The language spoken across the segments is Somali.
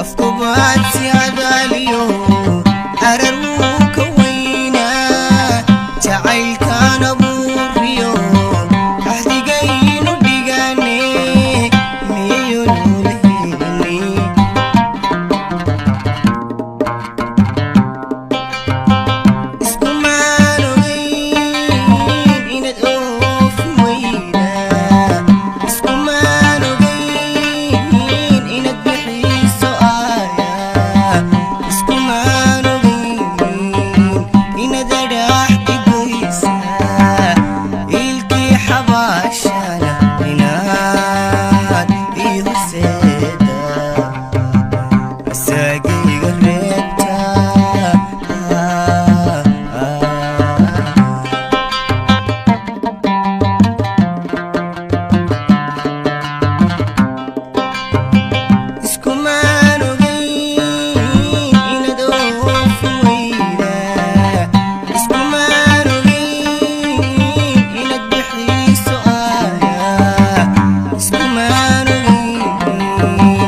Afkubaadsi hadaaliyo arar wuu ka weynaa, jacaylkaan abuuriyo axdigaynu dhigane miyaynu lahayni. Iskumaan ogeyn inaad oofi weydaa, iskumaan ogeyn inaad bixiso aaya, iskumaan ogeyn inaad adhax igoysaa, ilkii xabaashana inaad ii horseedaa, asaagayga reebtaa. Iskumaan ogeyn inaad oofi weydaa, iskumaan ogeyn inaad bixiso aaya, iskumaan ogeyn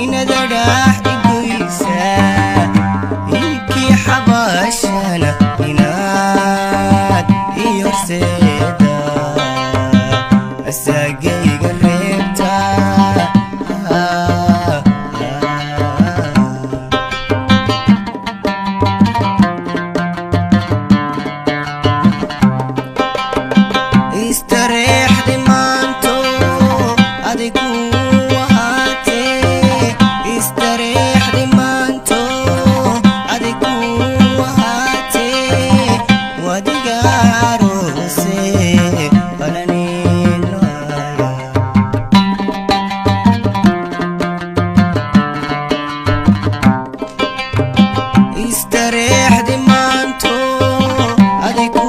inaad adhax igoysaa, ilkii xabaashana inaad ii horseedaa, asaagayga reebtaa. Istareexdi maanto adigu ahaatee, istareexdi maanto adigu ahaatee, wadiga aroose balaneenaya. Istareexdi maanto adigu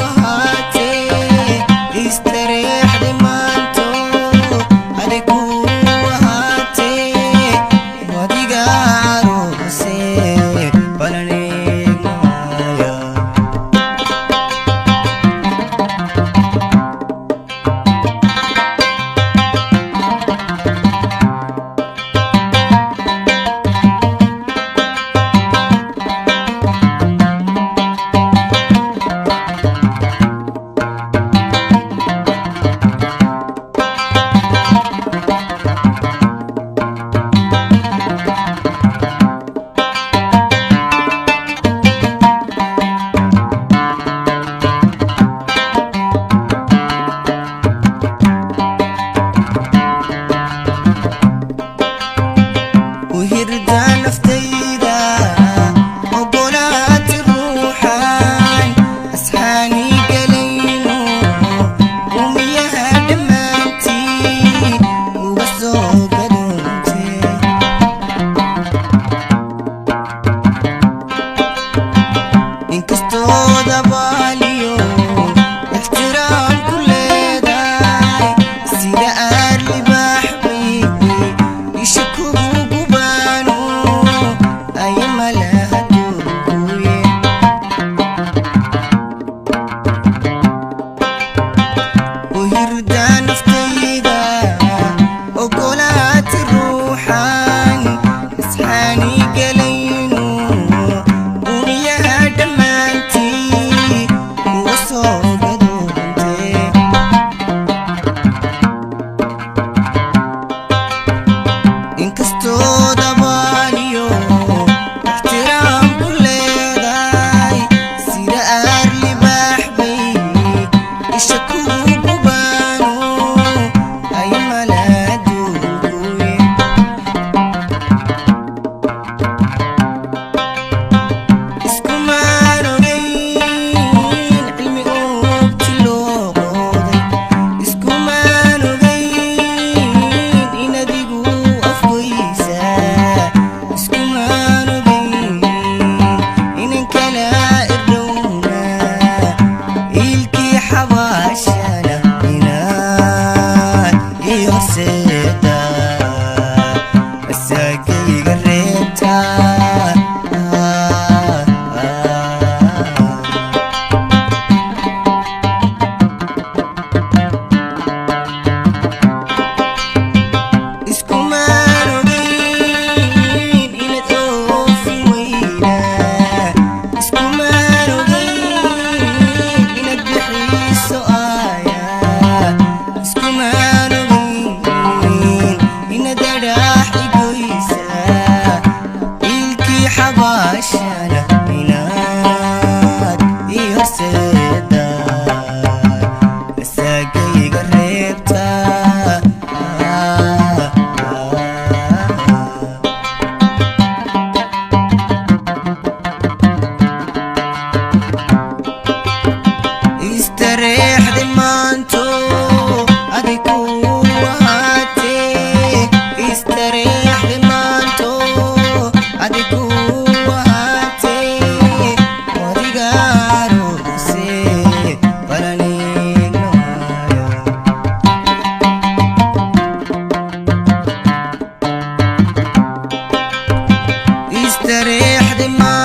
ahaatee, istareexdi maanto adigu ahaatee, wadiga aroose balaneenaya. Uhirdaa naftayda ogolaati ruuxaan asxaani galayno, umiyaha dhammaantii uga soo gadoontee. Inkastoo dabaaliyo ixtiraam ku leedahay, sida aad libaax bay isha kugu gubaano ay malaha duurkuye. Uhirdaa naftayda ogolaati ruuxaan asxaani galayno, umiyaha dhammaantii uga soo gadoontee. Inkastoo dabaaliyo ixtiraam ku leedahay, sida aar libaax bay isha kugu gubaano ay malaaduurkuye. Iskumaan ogeyn cilmi oogti loo qooday, iskumaan ogeyn in adigu afgoysaa, iskumaan ogeyn inan kala irdhowna, ilkii xabaashana inaad ii horseedaa, asaagayga reebtaa. Dhici.